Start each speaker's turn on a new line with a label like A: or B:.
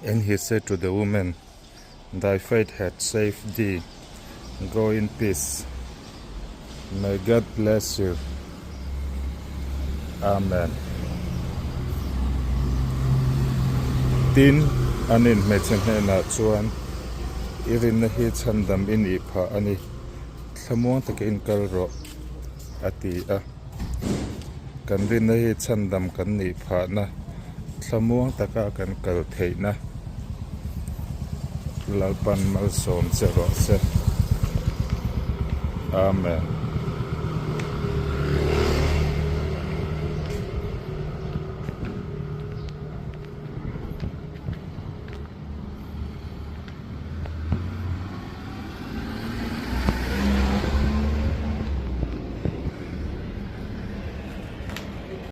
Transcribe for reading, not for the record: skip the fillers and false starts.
A: And he said to the woman, Thy faith hath saved thee, go in peace. May God bless you. Amen. Tin, anin hmeichhe hnenah chuan, I rinna hi chhandam i nih phah a ni, thlamuang takin kal rawh, a ti a. Kan rinna hi chhandam kan nih phahna, thlamuang taka kan kal theihna Lalpan malsawm che rawh se. Amen.